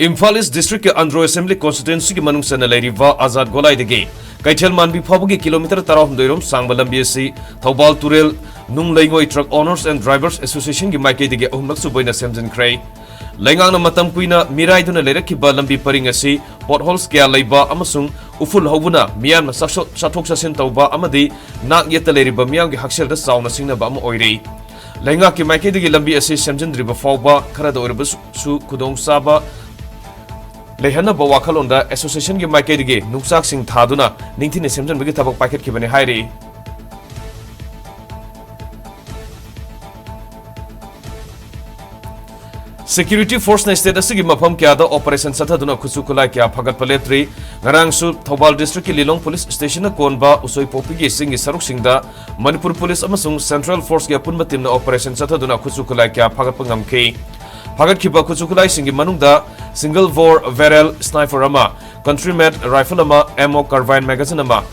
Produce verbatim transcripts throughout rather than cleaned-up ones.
ꯏꯝꯐꯥꯜ ꯏꯁ ꯗꯤꯁꯇ꯭ꯔꯤꯛꯀꯤ ꯑꯟꯗ꯭ꯔꯣ ꯑꯦꯁꯦꯝꯕ꯭ꯂꯤ ꯀꯣꯟꯁꯇꯤꯇ꯭ꯋꯦꯟꯁꯤꯒꯤ ꯃꯅꯨꯡ ꯆꯟꯅ ꯂꯩꯔꯤꯕ ꯑꯖꯥꯗ ꯒꯣꯂꯥꯏꯗꯒꯤ ꯀꯩꯊꯦꯜ ꯃꯥꯟꯕꯤ ꯐꯥꯎꯕꯒꯤ ꯀꯤꯂꯣꯃꯤꯇꯔ ꯇꯔꯥꯍꯨꯝꯗꯣꯏ ꯔꯣꯝ ꯁꯥꯡꯕ ꯂꯝꯕꯤ ꯑꯁꯤ ꯊꯧꯕꯥꯜ ꯇꯨꯔꯦꯜ ꯅꯨꯡ ꯂꯩꯉꯣꯏ Truck Owners and Drivers Associationꯒꯤ ꯃꯥꯏꯀꯩꯗꯒꯤ ꯑꯍꯨꯝꯂꯛ ꯁꯨꯕ ꯑꯣꯏꯅ ꯁꯦꯝꯖꯤꯟꯈ꯭ꯔꯦ꯫ ꯂꯩꯉꯥꯛꯅ ꯃꯇꯝ ꯀꯨꯏꯅ ꯃꯤꯔꯥꯏꯗꯨꯅ ꯂꯩꯔꯛꯈꯤꯕ ꯂꯝꯕꯤ ꯄꯔꯤꯡ ꯑꯁꯤ potholes ꯀꯌꯥ ꯂꯩꯕ ꯑꯃꯁꯨꯡ ꯎꯐꯨꯜ ꯍꯧꯕꯅ ꯃꯤꯌꯥꯝꯅ ꯆꯥꯛꯁꯣ-, ꯆꯠꯊꯣꯛ ꯆꯠꯁꯤꯟ ꯇꯧꯕ ꯑꯃꯗꯤ ꯅꯥꯛ ꯌꯦꯠꯇ ꯂꯩꯔꯤꯕ ꯃꯤꯌꯥꯝꯒꯤ ꯍꯛꯁꯦꯜꯗ ꯆꯥꯎꯅ ꯁꯤꯡꯅꯕ ꯑꯃ ꯑꯣꯏꯔꯦ꯫ ꯂꯩꯉꯥꯛꯀꯤ ꯃꯥꯏꯀꯩꯗꯒꯤ ꯂꯝꯕꯤ ꯑꯁꯤ ꯁꯦꯝꯖꯤꯟꯗ꯭ꯔꯤꯕ ꯐꯥꯎꯕ ꯈꯔꯗ ꯑꯣꯏꯔꯕꯁꯨ ꯈꯨꯗꯣꯡꯆꯥꯕ ꯂꯩꯍꯟꯅꯕ ꯋꯥꯈꯜꯂꯣꯟꯗ ꯑꯦꯁꯣꯁꯤꯌꯦꯁꯟꯒꯤ ꯃꯥꯏꯀꯩꯗꯒꯤ ꯅꯨꯡꯆꯥꯛꯁꯤꯡ ꯊꯥꯗꯨꯅ ꯅꯤꯡꯊꯤꯅ ꯁꯦꯝꯖꯤꯟꯕꯒꯤ ꯊꯕꯛ ꯄꯥꯏꯈꯠꯈꯤꯕꯅꯤ ꯍꯥꯏꯔꯤ꯫ Security forceꯅ state ꯑꯁꯤꯒꯤ ꯃꯐꯝ ꯀꯌꯥꯗ operation ꯆꯠꯊꯗꯨꯅ ꯈꯨꯠꯁꯨ ꯈꯨꯠꯂꯥꯏ ꯀꯌꯥ ꯐꯥꯒꯠꯄ ꯂꯦꯞꯇ꯭ꯔꯤ꯫ ꯉꯔꯥꯡꯁꯨ ꯊꯧꯕꯥꯜ districtꯀꯤ ꯂꯤꯂꯣꯡ police stationꯅ ꯀꯣꯟꯕ ꯎꯁꯣꯏꯄꯣꯛꯄꯤꯒꯤ ꯆꯤꯡꯒꯤ ꯁꯔꯨꯛꯁꯤꯡꯗ ꯃꯅꯤꯄꯨꯔ police ꯑꯃꯁꯨꯡ central forceꯀꯤ ꯑꯄꯨꯟꯕ teamꯅ operation ꯆꯠꯊꯗꯨꯅ ꯈꯨꯠꯁꯨ ꯈꯨꯠꯂꯥꯏ ꯀꯌꯥ ꯐꯥꯒꯠꯄ ꯉꯝꯈꯤ꯫ ꯐꯥꯒꯠꯈꯤꯕ ꯈꯨꯠꯁꯨ ꯈꯨꯠꯂꯥꯏꯁꯤꯡꯒꯤ ꯃꯅꯨꯡꯗ single bore barrel sniper ꯑꯃ, country made rifle ꯑꯃ, M O carbine magazine ꯑꯃ,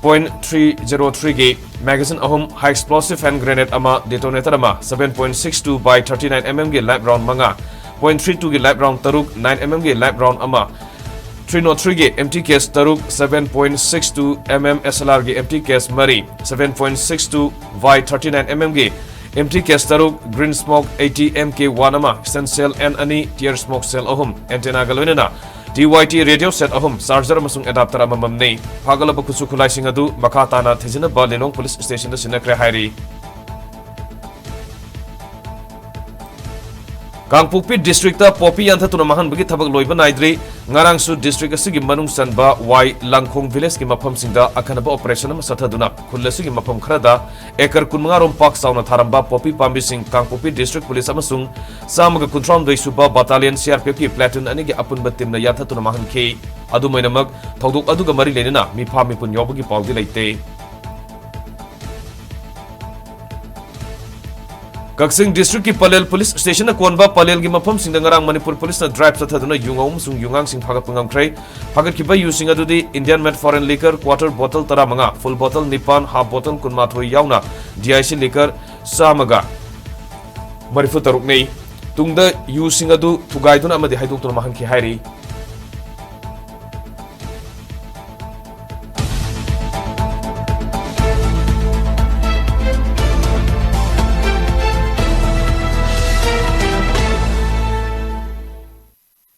point three zero threeꯒꯤ magazine ꯑꯍꯨꯝ, high explosive hand grenade ꯑꯃ, detonator ꯑꯃ, seven point six two by thirty-nine mmꯒꯤ live round ꯃꯉꯥ, point three twoꯒꯤ live round ꯇꯔꯨꯛ, nine mmꯒꯤ live round ꯑꯃ, three oh threeꯒꯤ empty case ꯇꯔꯨꯛ, seven point six two mm SLRꯒꯤ empty case ꯃꯔꯤ, seven point six two by thirty-nine mmꯒꯤ empty case ꯇꯔꯨꯛ, green smoke eighty MK one ꯑꯃ, stun shell N ꯑꯅꯤ, tear smoke shell ꯑꯍꯨꯝ, antennaꯒ ꯂꯣꯏꯅꯅ TYT radio set ꯑꯍꯨꯝ, charger ꯑꯃꯁꯨꯡ adapter ꯑꯃꯃꯝꯅꯤ꯫ ꯐꯥꯒꯠꯂꯕ ꯈꯨꯠꯁꯨ ꯈꯨꯠꯂꯥꯏꯁꯤꯡ ꯑꯗꯨ ꯃꯈꯥ ꯇꯥꯅ ꯊꯤꯖꯤꯟꯅꯕ ꯂꯤꯂꯣꯡ police stationꯗ ꯁꯤꯟꯅꯈ꯭ꯔꯦ ꯍꯥꯏꯔꯤ꯫ ꯀꯥꯡꯄꯣꯛꯄꯤ districtꯇ poppy ꯌꯥꯟꯊꯠꯇꯨꯅ ꯃꯥꯡꯍꯟꯕꯒꯤ ꯊꯕꯛ ꯂꯣꯏꯕ ꯅꯥꯏꯗ꯭ꯔꯤ꯫ ꯉꯔꯥꯡꯁꯨ district ꯑꯁꯤꯒꯤ ꯃꯅꯨꯡ ꯆꯟꯕ ꯋꯥꯏ ꯂꯥꯡꯈꯣꯡ villageꯀꯤ ꯃꯐꯝꯁꯤꯡꯗ ꯑꯈꯟꯅꯕ operation ꯑꯃ ꯆꯠꯊꯗꯨꯅ ꯈꯨꯜ ꯑꯁꯤꯒꯤ ꯃꯐꯝ ꯈꯔꯗ acre ꯀꯨꯟꯃꯉꯥ ꯔꯣꯝ ꯄꯥꯛ ꯆꯥꯎꯅ ꯊꯥꯔꯝꯕ poppy ꯄꯥꯝꯕꯤꯁꯤꯡ ꯀꯥꯡꯄꯣꯛꯄꯤ district police ꯑꯃꯁꯨꯡ ꯆꯥꯝꯃꯒ ꯀꯨꯟꯊ꯭ꯔꯥꯍꯨꯝꯗꯣꯏ ꯁꯨꯕ battalion CRPFꯀꯤ platoon ꯑꯅꯤꯒꯤ ꯑꯄꯨꯟꯕ teamꯅ ꯌꯥꯟꯊꯠꯇꯨꯅ ꯃꯥꯡꯍꯟꯈꯤ꯫ ꯑꯗꯨꯝ ꯑꯣꯏꯅꯃꯛ, ꯊꯧꯗꯣꯛ ꯑꯗꯨꯒ ꯃꯔꯤ ꯂꯩꯅꯅ ꯃꯤꯐꯥ ꯃꯤꯄꯨꯟ ꯌꯥꯎꯕꯒꯤ ꯄꯥꯎꯗꯤ ꯂꯩꯇꯦ꯫ ꯀꯛꯆꯤꯡ districtꯀꯤ ꯄꯂꯦꯜ police stationꯅ ꯀꯣꯟꯕ ꯄꯂꯦꯜꯒꯤ ꯃꯐꯝꯁꯤꯡꯗ ꯉꯔꯥꯡ ꯃꯅꯤꯄꯨꯔ policeꯅ drive ꯆꯠꯊꯗꯨꯅ ꯌꯨ ꯉꯥꯎ ꯑꯃꯁꯨꯡ ꯌꯨꯉꯥꯡꯁꯤꯡ ꯐꯥꯒꯠꯄ ꯉꯝꯈ꯭ꯔꯦ꯫ ꯐꯥꯒꯠꯈꯤꯕ ꯌꯨꯁꯤꯡ ꯑꯗꯨꯗꯤ Indian made foreign liquor quarter bottle ꯇꯔꯥꯃꯉꯥ, full bottle ꯅꯤꯄꯥꯟ, half bottle ꯀꯨꯟꯃꯥꯊꯣꯏ ꯌꯥꯎꯅ DIC liquor ꯆꯥꯝꯃꯒ ꯃꯔꯤꯐꯨ ꯇꯔꯨꯛꯅꯤ꯫ ꯇꯨꯡꯗ ꯌꯨꯁꯤꯡ ꯑꯗꯨ ꯊꯨꯒꯥꯏꯗꯨꯅ ꯑꯃꯗꯤ ꯍꯩꯗꯣꯛꯇꯨꯅ ꯃꯥꯡꯍꯟꯈꯤ ꯍꯥꯏꯔꯤ꯫